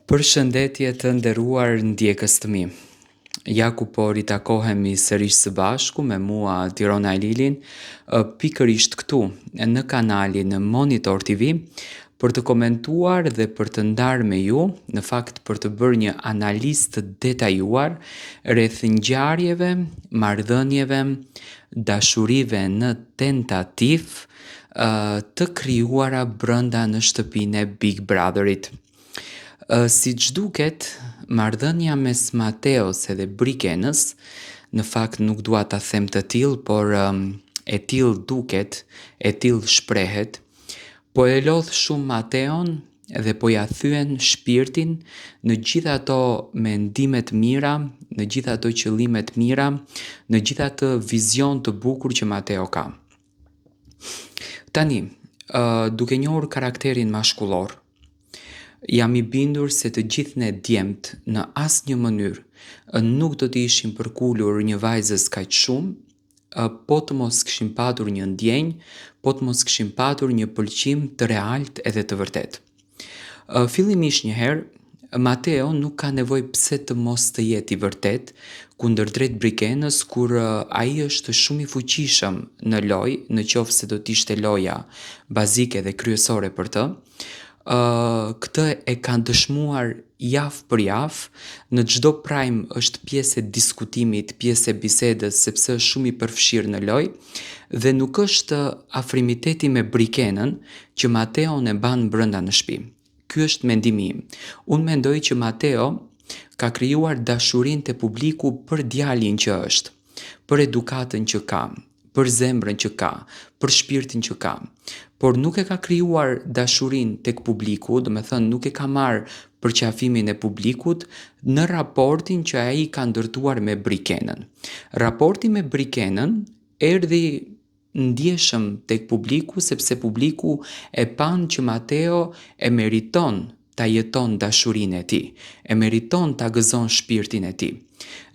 Përshëndetje të nderuar ndjekës të mi. Ja ku po ritakohemi sërish së bashku me mua Tirona Alilin, pikërisht këtu në kanalin Monitor TV për të komentuar dhe për të ndarë me ju, në fakt për të bërë një analizë të detajuar rreth ngjarjeve, marrëdhënieve, dashurive në tentativë të krijuara brenda në shtëpinë e Big Brotherit. Siç duket, marrëdhënia mes Mateos edhe Brikenës, në fakt nuk dua ta them të tillë, por e tillë duket, e tillë shprehet, po e lodh shumë Mateon dhe po ia thyen shpirtin në gjithë ato mendime të mira, në gjithë ato qëllime të mira, në gjithë atë vizion të bukur që Mateo ka. Tani, duke njohur karakterin mashkullor, jam i bindur se të gjithë ne djemtë në asnjë mënyrë nuk do t'i ishim përkulur një vajzës kaq shumë, po të mos kishim patur një ndjenjë, po të mos kishim patur një pëlqim të realt edhe të vërtetë. Fillimisht një herë, Mateo nuk ka nevojë pse të mos të jetë i vërtetë kundërdrejt Brikenës kur ai është shumë i fuqishëm në lojë, në qoftë se do të ishte loja bazike dhe kryesore për të. Këtë e ka dëshmuar javë për javë, në çdo prime është pjesë e diskutimit, pjesë e bisedës, sepse është shumë i përfshirë në lojë dhe nuk është afrimiteti me Brikenën që Mateon e mban brenda në shtëpi. Ky është mendimi im. Unë mendoj që Mateo ka krijuar dashurinë te publiku për djalin që është, për edukatën që ka, për zemrën që ka, për shpirtin që ka. Por nuk e ka krijuar dashurinë tek publiku, domethënë nuk e ka marrë përqafimin e publikut në raportin që ai ka ndërtuar me Brikenën. Raporti me Brikenën erdhi ndjeshëm tek publiku sepse publiku e panë që Mateo e meriton ta jeton dashurinë e tij, e meriton ta gëzon shpirtin e tij.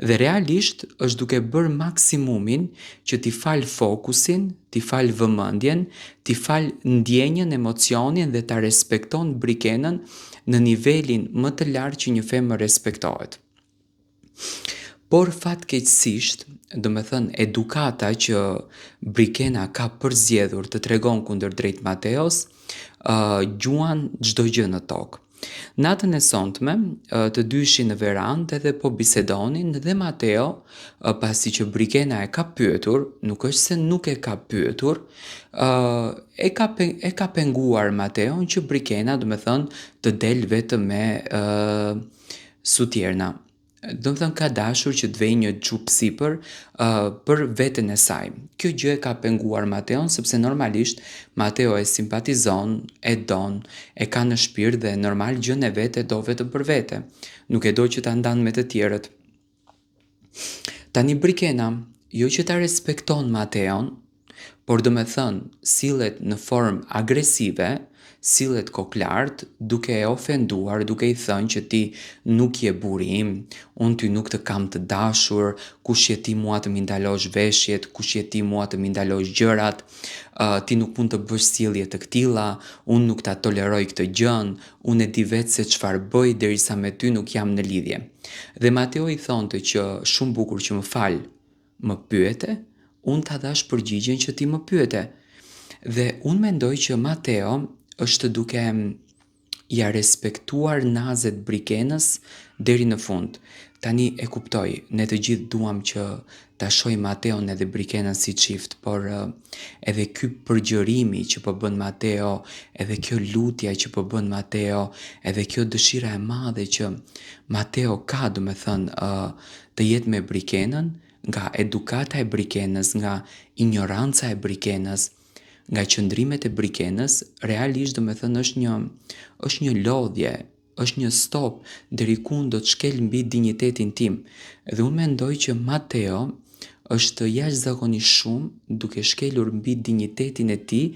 Dhe realisht është duke bërë maksimumin që t'i falë fokusin, t'i falë vëmendjen, t'i falë ndjenjën, emocionin dhe ta respekton Brikenën në nivelin më të lartë që një femër respektohet. Por fatkeqësisht, domethënë edukata që Brikena ka përzgjedhur të tregon kundërdrejt Mateos, uh, gjuan çdo gjë në tokë. Natën e sontme, të dy ishin në verandë edhe po bisedonin dhe Mateo, pasi që Brikena e ka pyetur, nuk është se nuk e ka pyetur, e ka e ka penguar Mateon që Brikena, domethënë, të del vetëm me sutjerna. Domethënë ka dashur që të vejë një xhup sipër uh, për veten e saj. Kjo gjë e ka penguar Mateon sepse normalisht Mateo e simpatizon, e don, e ka në shpirt dhe normal gjënë e vet e do vetëm për vete. Nuk e do që ta ndan me të tjerët. Tani Brikena, jo që ta respekton Mateon, por domethënë sillet në formë agresive, sillet kokëlartë, duke e ofenduar, duke i thënë që ti nuk je burri im, unë ty nuk të kam të dashur, kush je ti mua të m'i ndalosh veshjet, kush je ti mua të m'i ndalosh gjërat, uh, ti nuk mund të bësh sjellje të këtilla, unë nuk ta toleroj këtë gjënë, unë e di vetë se çfarë bëj derisa me ty nuk jam në lidhje. Dhe Mateo i thonte që shumë bukur që më fal, Më pyete, unë ta dhashë përgjigjen që ti më pyete. Dhe unë mendoj që Mateo është duke ia respektuar nazet Brikenës deri në fund. Tani e kuptoj, ne të gjithë duam që ta shohim Mateon edhe Brikenën si çift, por edhe ky përgjërimi që po bën Mateo, edhe kjo lutja që po bën Mateo, edhe kjo dëshira e madhe që Mateo ka, domethënë, të jetë me Brikenën, nga edukata e Brikenës, nga injoranca e Brikenës, nga qëndrimet e Brikenës, realisht domethënë është një është një lodhje, është një stop deri ku unë do të shkel mbi dinjitetin tim. Dhe unë mendoj që Mateo është jashtëzakonisht shumë duke shkelur mbi dinjitetin e tij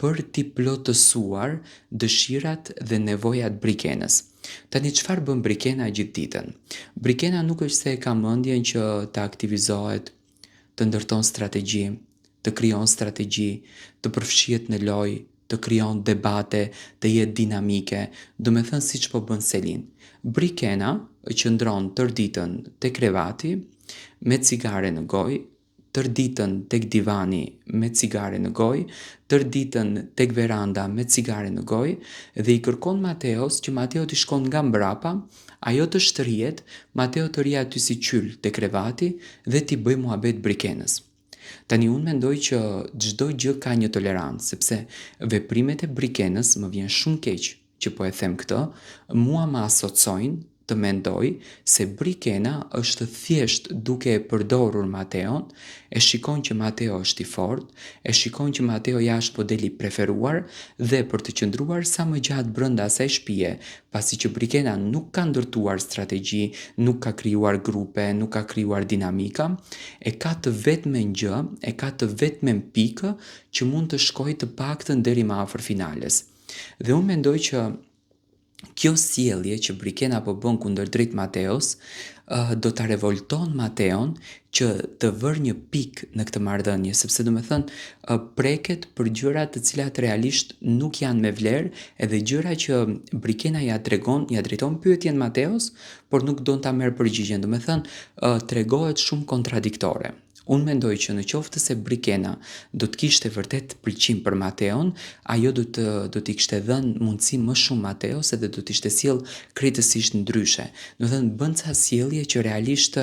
për t'i plotësuar dëshirat dhe nevojat Brikenës. Tani çfarë bën Brikena gjithë ditën? Brikena nuk është se e ka mendjen që të aktivizohet, të ndërton strategji, të krijon strategji, të përfshihet në lojë. të krijon debate, të jetë dinamike, domethënë siç po bën Selin. Brikena qëndron tërë ditën te krevati me cigare në gojë, tërë ditën tek divani me cigare në gojë, tërë ditën tek veranda me cigare në gojë dhe i kërkon Mateos që Mateo t'i shkon nga mbrapa, ajo të shtrihet, Mateo të rrijë aty si qyl te krevati dhe t'i bëjë muhabet Brikenës. Tani unë mendoj që çdo gjë ka një tolerancë, sepse veprimet e Brikenës më vjen shumë keq që po e them këtë, mua më asocojnë të mendoj se Brikena është thjesht duke e përdorur Mateon, e shikon që Mateo është i fortë, e shikon që Mateo jashtë po del i preferuar dhe për të qëndruar sa më gjatë brenda asaj shtëpie, pasi që Brikena nuk ka ndërtuar strategji, nuk ka krijuar grupe, nuk ka krijuar dinamika, e ka të vetmen gjë, e ka të vetmen pikë që mund të shkojë të paktën deri më afër finales. Dhe unë mendoj që kjo sjellje që Brikena po bën kundërdrejt Mateos, do ta revolton Mateon që të vërë një pikë në këtë marrëdhënie, sepse domethënë preket për gjëra të cilat realisht nuk janë me vlerë, edhe gjëra që Brikena ja tregon, ja drejton pyetjen Mateos, por nuk don ta merr përgjigjen, domethënë tregohet shumë kontradiktore. Unë mendoj që në qoftë se Brikena do të kishte vërtet pëlqim për Mateon, ajo do të do t'i kishte dhënë mundësi më shumë Mateos edhe do të ishte sjellë krejtësisht ndryshe. Domethënë bën ca sjellje që realisht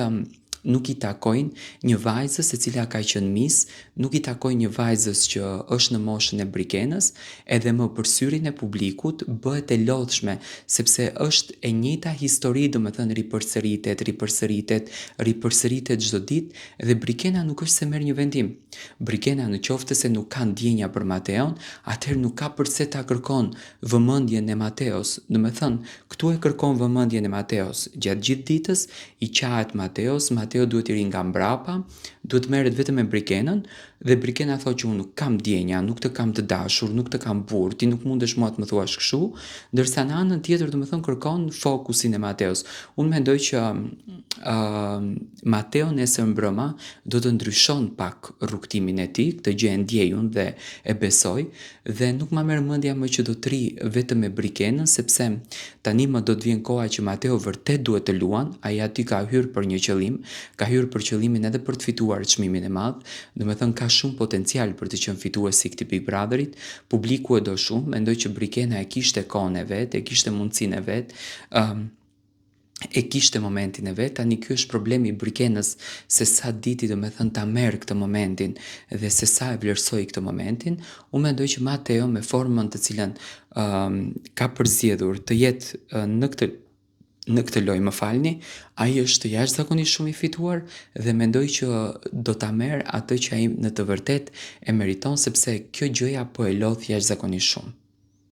nuk i takojnë një vajzës e cila ka qenë miss, nuk i takojnë një vajzës që është në moshën e Brikenës, edhe më për syrin e publikut bëhet e lodhshme, sepse është e njëjta histori, domethënë ripërsëritet, ripërsëritet, ripërsëritet çdo ditë dhe Brikena nuk është se merr një vendim. Brikena në qoftë se nuk ka ndjenja për Mateon, atëherë nuk ka përse ta kërkon vëmendjen e Mateos, domethënë këtu e kërkon vëmendjen e Mateos gjatë gjithë ditës, i qahet Mateos, Mateo duhet t'i rrijë nga mbrapa, duhet të merret vetëm me Brikenën, Dhe Brikena thotë që unë nuk kam ndjenja, nuk të kam të dashur, nuk të kam burrë, ti nuk mundesh mua të më thuash kështu, ndërsa në anën tjetër domethënë kërkon fokusin e Mateos. Unë mendoj që uh, Mateo nesër mbrëma do të ndryshon pak rrugëtimin e tij, këtë gjë e ndjej unë dhe e besoj, dhe nuk ma merr mendja më që do të rrijë vetëm me Brikenën, sepse tani më do të vjen koha që Mateo vërtet duhet të luan, ai aty ka hyrë për një qëllim, ka hyrë për qëllimin edhe për të fituar çmimin e madh, domethënë ka shumë potencial për të qenë fituesi i këtij Big Brotherit, publiku e do shumë, mendoj që Brikena e kishte kohën e vet, e kishte mundësinë e vet, ëm e kishte momentin e vet, tani ky është problemi i Brikenës se sa diti domethënë ta merr këtë momentin dhe se sa e vlerësoi këtë momentin, unë mendoj që Mateo me formën të cilën um, ka përzgjedhur të jetë uh, në këtë në këtë lojë, më falni, ai është jashtëzakonisht shumë i fituar dhe mendoj që do ta merr atë që ai në të vërtetë e meriton sepse kjo gjëja po e lodh jashtëzakonisht shumë.